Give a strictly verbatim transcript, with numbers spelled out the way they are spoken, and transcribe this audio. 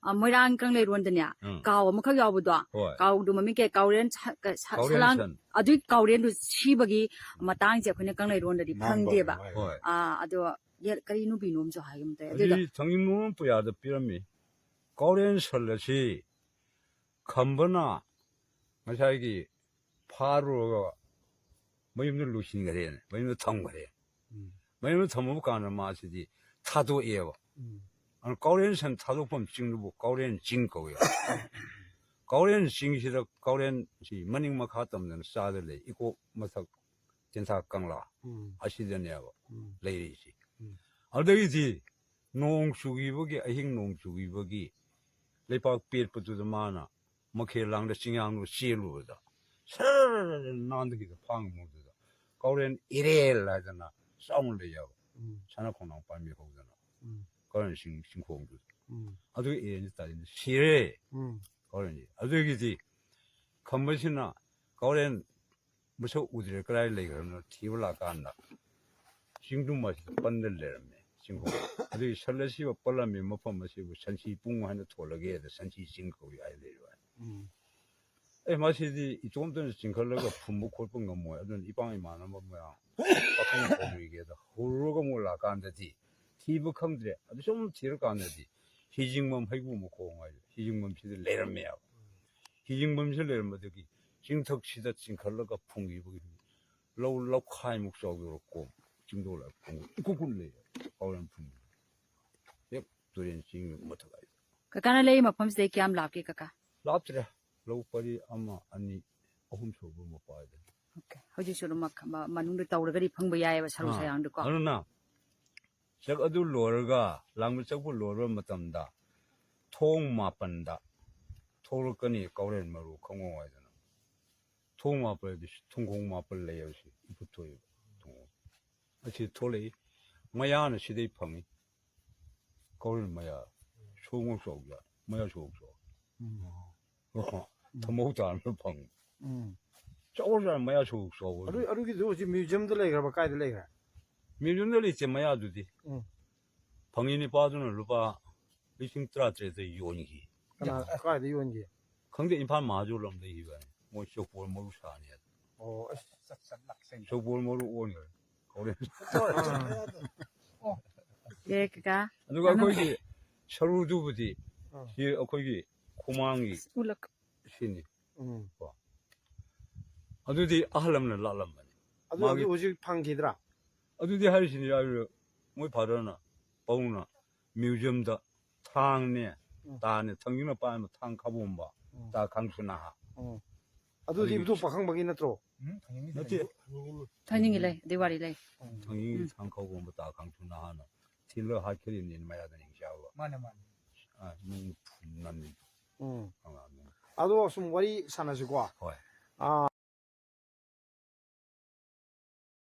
ꯑ, ꯃꯣꯏꯔꯥꯡ ꯀꯪꯂꯩꯔꯣꯟꯗꯅꯦ, ꯎꯝ. ꯀꯥꯎ ꯑꯃꯈꯛ ꯌꯥꯎꯕꯗꯣ, ꯍꯣꯏ. ꯀꯥꯎꯗꯣ ꯃꯃꯤꯡ ꯀꯩ, ꯀꯥꯎꯔꯦꯟ ꯁ-, ꯀ-, ꯁ-, ꯀꯥꯎꯔꯦꯟ ꯁꯂꯥꯡ, ꯁꯟ. ꯑꯗꯨꯒꯤ ꯀꯥꯎꯔꯦꯟꯗꯨ ꯁꯤꯕꯒꯤ ꯃꯇꯥꯡꯁꯦ ꯑꯩꯈꯣꯏꯅ ꯀꯪꯂꯩꯔꯣꯟꯗꯗꯤ ꯃꯥꯡꯕ ꯐꯪꯗꯦꯕ꯫ ꯍꯣꯏ. ꯍꯣꯏ. ꯑꯥ, ꯑꯗꯣ ꯌꯦ-, ꯀꯔꯤ ꯅꯨꯄꯤꯅꯣ ꯑꯃꯁꯨ ꯍꯥꯏꯒꯨꯝ ꯇꯧꯋꯦ꯫ ꯑꯗꯨꯗꯣ ꯑꯗꯨꯗꯤ ꯊꯥꯡꯖꯤꯡꯕꯝ ꯄꯨꯌꯥꯗ ꯄꯤꯔꯝꯃꯤ꯫ ꯀꯥꯎꯔꯦꯟ ꯁꯟ ꯑꯁꯤ ꯈꯝꯕꯅ ꯉꯁꯥꯏꯒꯤ ꯐꯥꯔꯨꯔꯒ ꯃꯌꯨꯝꯗ ꯂꯣꯏꯁꯤꯟꯈ꯭ꯔꯦꯅ, ꯃꯌꯨꯝꯗ ꯊꯝꯈ꯭ꯔꯦ꯫ ꯎꯝ. ꯃꯌꯨꯝꯗ ꯊꯝꯃꯕ ꯀꯥꯟꯗ ꯃꯥꯁꯤꯗꯤ ꯊꯥꯗꯣꯛꯑꯦꯕ꯫ ꯎꯝ. ꯑꯗꯨꯅ ꯀꯥꯎꯔꯦꯟ ꯁꯟ ꯊꯥꯗꯣꯛꯐꯝ ꯆꯤꯡꯗꯨꯕꯨ ꯀꯥꯎꯔꯦꯟ ꯆꯤꯡ ꯀꯧꯏ꯫ ꯀꯥꯎꯔꯦꯟ ꯆꯤꯡꯁꯤꯗ ꯀꯥꯎꯔꯦꯟꯁꯤ ꯃꯅꯤꯡ ꯃꯈꯥ ꯇꯝꯗꯅ ꯆꯥꯗ ꯂꯩ꯫ ꯏꯀꯣꯛ ꯃꯊꯛ ꯇꯦꯟꯊꯥ ꯀꯪꯂꯥ ꯎꯝ. ꯑꯁꯤꯗꯅꯦꯕ ꯎꯝ. ꯂꯩꯔꯤꯁꯤ꯫ ꯎꯝ. ꯑꯗꯨꯗꯒꯤꯗꯤ ꯅꯣꯡ ꯆꯨꯈꯤꯕꯒꯤ, ꯑꯍꯤꯡ ꯅꯣꯡ ꯆꯨꯈꯤꯕꯒꯤ ꯂꯩꯄꯥꯛ ꯄꯦꯠꯄꯗꯨꯗ ꯃꯥꯅ ꯃꯈꯦꯜ ꯂꯥꯡꯗ ꯆꯤꯡꯌꯥꯡꯗꯨ ꯆꯦꯜꯂꯨꯕꯗ ꯁꯔ ꯅꯥꯟꯗꯒꯤꯗ ꯐꯥꯡꯉꯨꯗꯨꯗ ꯀꯥꯎꯔꯦꯟ ꯏꯔꯦꯜ ꯍꯥꯏꯗꯅ ꯆꯥꯎꯅ ꯂꯩꯌꯦꯕ꯫ ꯎꯝ. ꯁꯅꯥ ꯈꯣꯡꯅꯥꯡ ꯄꯥꯝꯕꯤ ꯍꯧꯗꯅ ꯎꯝ. ꯀꯥꯎꯔꯦꯟ ꯆꯤꯡ ꯆꯤꯡꯈꯣꯡꯗꯨꯗ꯫ ꯎꯝ. ꯑꯗꯨꯒꯤ ꯏꯔꯦꯟꯁꯤ ꯇꯥꯁꯤꯟꯗ ꯁꯤꯔꯦ ꯎꯝ. ꯀꯥꯎꯔꯦꯟꯁꯤ꯫ ꯑꯗꯨꯒꯤꯗꯤ ꯈꯝꯕꯁꯤꯅ ꯀꯥꯎꯔꯦꯟ ꯃꯁꯛ ꯎꯗ꯭ꯔꯦ, ꯀꯗꯥꯏ ꯂꯩꯈ꯭ꯔꯕꯅꯣ ꯊꯤꯕ ꯂꯥꯛꯀꯥꯟꯗ ꯆꯤꯡꯗꯨꯝ ꯑꯁꯤꯗ ꯄꯟꯗ ꯂꯩꯔꯝꯃꯦ꯫ ꯆꯤꯡꯈꯣꯡ ꯑꯗꯨꯒꯤ ꯁꯟ ꯑꯁꯤꯕ ꯄꯜꯂꯝꯃꯤ ꯃꯐꯝ ꯑꯁꯤꯕꯨ ꯁꯟꯁꯤ ꯄꯨꯡ ꯍꯥꯏꯅ ꯊꯣꯜꯂꯒꯦ, ꯑꯗ ꯁꯟꯁꯤ ꯆꯤꯡ ꯀꯧꯏ ꯍꯥꯏ ꯂꯩꯔꯤꯕ꯫ ꯎꯝ. ꯑꯦ, ꯃꯁꯤꯗꯤ ꯏꯇꯣꯝꯇꯅ ꯆꯤꯡꯈꯠꯂꯒ ꯐꯨꯝꯕ ꯈꯣꯠꯄ ꯉꯝꯃꯣꯏ, ꯑꯗꯨꯅ ꯏꯄꯥꯡ ꯏꯃꯥꯟꯅꯕ ꯃꯌꯥꯝ ꯄꯥꯈꯪ ꯍꯧꯔꯤꯒꯦꯗ ꯍꯧꯔꯨꯔꯒ ꯑꯃꯨꯛ ꯂꯥꯛꯀꯥꯟꯗꯗꯤ ꯊꯤꯕ ꯈꯪꯗ꯭ꯔꯦ꯫ ꯑꯗꯨ ꯁꯨꯝ ꯊꯤꯔꯀꯥꯟꯗꯗꯤ ꯍꯤꯖꯤꯡꯕꯝ ꯍꯩꯕꯨ ꯃꯈꯣꯡ ꯍꯥꯏꯗꯣ ꯍꯤꯖꯤꯡꯕꯝꯁꯤꯗ ꯂꯩꯔꯝꯃꯦꯕ꯫ ꯍꯤꯖꯤꯡꯕꯝꯁꯤꯗ ꯂꯩꯔꯝꯕꯗꯒꯤ ꯆꯤꯡꯊꯛꯁꯤꯗ ꯆꯤꯡꯈꯠꯂꯒ ꯐꯨꯝꯈꯤꯕꯒꯤ ꯂꯧ ꯂꯧꯈꯥꯏꯃꯨꯛ ꯆꯥꯎꯗꯧꯔ ꯀꯣꯝ ꯆꯤꯡꯗꯣꯜ ꯂꯥꯏ ꯐꯨꯝ ꯏꯀꯨꯡ ꯀꯨꯟ ꯂꯩꯌꯦ꯫ ꯀꯥꯎꯔꯦꯟ ꯐꯨꯝ ꯍꯦꯛ ꯇꯨꯔꯦꯟ ꯆꯤꯡ ꯃꯊꯛ ꯍꯥꯏꯗꯣ꯫ ꯀꯀꯥꯅ ꯂꯩ ꯃꯐꯝꯁꯤꯗꯩ ꯀꯌꯥꯝ ꯂꯥꯞꯀꯦ ꯀꯀꯥ? ꯂꯥꯞꯇ꯭ꯔꯦ꯫ ꯂꯧ ꯄꯔꯤ ꯑꯃ, ꯑꯅꯤ, ꯑꯍꯨꯝ ꯁꯨꯕ ꯃꯄꯥꯗꯅꯤ꯫ Okay. ꯍꯧꯖꯤꯛꯁꯨ ꯑꯗꯨꯝ ꯃꯈ-, ꯃ-, ꯃꯅꯨꯡꯗ ꯇꯧꯔꯒꯗꯤ ꯐꯪꯕ ꯌꯥꯏꯑꯕ ꯁꯔꯨ ꯑꯥ, ꯁꯌꯥꯡꯗꯨꯀꯣ꯫ ꯑꯗꯨꯅ ꯆꯥꯛ ꯑꯗꯨ ꯂꯣꯏꯔꯒ, ꯂꯥꯡꯕ ꯆꯥꯛꯄ ꯂꯣꯏꯔꯕ ꯃꯇꯝꯗ ꯊꯣꯡ ꯃꯥꯄꯟꯗ ꯊꯣꯛꯂꯛꯀꯅꯤ ꯀꯥꯎꯔꯦꯟ ꯃꯔꯨ ꯈꯪꯉꯧ ꯍꯥꯏꯗꯅ꯫ ꯊꯣꯡ ꯃꯥꯄꯜꯗꯤ ꯊꯣꯡꯈꯣꯡ ꯃꯥꯄꯜ ꯂꯩꯌꯦꯕ ꯁꯤ ꯏꯐꯨꯠ ꯊꯣꯛꯑꯦꯕ ꯊꯣꯡꯈꯣꯡ꯫ ꯑꯁꯤ ꯊꯣꯛꯂꯛꯏ꯫ ꯃꯌꯥꯅ ꯁꯤꯗꯩ ꯐꯪꯉꯤ꯫ ꯀꯥꯎꯔꯦꯟ ꯃꯌꯥ꯫ ꯁꯣꯡꯉꯧ ꯆꯥꯎ ꯌꯥꯏ꯫ ꯃꯌꯥ ꯁꯣꯡꯉꯧ ꯆꯥꯎ꯫ ꯎꯝ. ꯑꯣ, ꯊꯝꯃꯧ ꯇꯥꯅ ꯐꯪꯉꯤ꯫ ꯎꯝ. ꯆꯥꯎꯔ ꯆꯥꯎꯔ ꯃꯌꯥ ꯁꯣꯡꯉꯧ ꯆꯥꯎꯕ꯫ ꯑꯗꯨ, ꯑꯗꯨꯒꯤꯗꯨ ꯍꯧꯖꯤꯛ museum ꯗ ꯂꯩꯈ꯭ꯔꯕ? ꯀꯥꯏꯗ ꯂꯩꯈ꯭ꯔꯦ? Museum ꯗ ꯂꯩꯇꯦ ꯃꯌꯥꯗꯨꯗꯤ꯫ ꯎꯝ. ꯐꯪꯉꯤ ꯅꯤꯄꯥꯗꯨꯅ ꯂꯨꯄꯥ ꯂꯤꯁꯤꯡ ꯇꯔꯥꯇꯔꯦꯠꯇ ꯌꯣꯟꯈꯤ꯫ ꯀꯅꯥ ꯀꯥꯏꯗ ꯌꯣꯟꯒꯦ? ꯈꯪꯗꯦ, ꯏꯝꯐꯥꯜ ꯃꯍꯥꯖꯣꯟ ꯂꯣꯝꯗ ꯏꯕꯅꯤ꯫ ꯃꯣꯏ ꯆꯧꯄꯣꯜ ꯃꯔꯨ ꯁꯥꯅꯤ ꯍꯥꯏꯗ꯫ ꯑꯣ ꯑꯁ ꯆꯧꯄꯣꯜ ꯃꯔꯨ ꯑꯣꯟꯈ꯭ꯔꯦ꯫ ꯀꯧꯔꯦ꯫ ꯑꯦ ꯀꯀꯥ ꯑꯗꯨꯒ ꯑꯩꯈꯣꯏꯒꯤ ꯁꯔꯨꯗꯨꯕꯨꯗꯤ ꯑꯥ. ꯁꯤ ꯑꯩꯈꯣꯏꯒꯤ ꯈꯨꯃꯥꯡꯒꯤ ꯎꯂꯛ ꯁꯤꯅꯤ꯫ ꯎꯝ. ꯑꯗꯨꯗꯤ ꯑꯍꯜ ꯑꯃꯅ ꯂꯥꯛꯂꯝꯕꯅꯤ꯫ ꯑꯗꯨ ꯃꯥꯒꯤ- ꯑꯗꯨ ꯍꯧꯖꯤꯛ ꯐꯪꯈꯤꯗ꯭ꯔꯥ? ꯑꯗꯨꯗꯤ ꯍꯥꯏꯔꯤꯁꯤꯅꯤ, ꯍꯥꯏꯔꯤꯕ ꯃꯣꯏ ꯐꯥꯗꯔꯅ ꯄꯧꯅ ꯃ꯭ꯌꯨꯖꯤꯌꯝꯗ ꯊꯥꯡꯅꯦ, ꯎꯝ. ꯇꯥꯅꯦ, ꯊꯥꯡꯖꯤꯡꯅ ꯄꯥꯏꯕ ꯊꯥꯡ ꯈꯥꯕꯣꯝꯕ, ꯎꯝ. ꯇꯥ ꯈꯥꯡꯁꯨ ꯅꯍꯥ꯫ ꯎꯝ. ꯑꯗꯨꯗꯤ ꯑꯗꯨꯒꯤ- ꯏꯕꯨꯙꯧ ꯄꯥꯈꯪꯕꯒꯤ ꯅꯠꯇ꯭ꯔꯣ? ꯅꯠꯇꯦ, ꯊꯥꯏꯅꯤꯡꯒꯤ ꯂꯩ, ꯑꯗꯨꯏ ꯋꯥꯔꯤ ꯂꯩ꯫ ꯊꯥꯡꯖꯤꯡꯒꯤ ꯎꯝ. ꯊꯥꯡ ꯈꯥꯕꯣꯝꯕ ꯇꯥ ꯈꯥꯡꯁꯨ ꯅꯍꯥꯅ ꯊꯤꯜꯂ ꯍꯥꯠꯈ꯭ꯔꯤꯕꯅꯤ ꯃꯌꯥꯗ ꯅꯤꯡꯆꯥꯕ꯫ ꯃꯥꯅꯦ ꯃꯥꯅꯦ. ꯑ, ꯅꯨꯡ ꯐꯨꯝꯅꯝꯅꯤ꯫ ꯎꯝ. ꯑꯉꯥꯡꯗꯨꯅ꯫ ꯑꯗꯣ ꯁꯨꯝ ꯋꯥꯔꯤ ꯁꯥꯟꯅꯁꯤꯀꯣ. ꯍꯣꯏ. ꯑꯥ,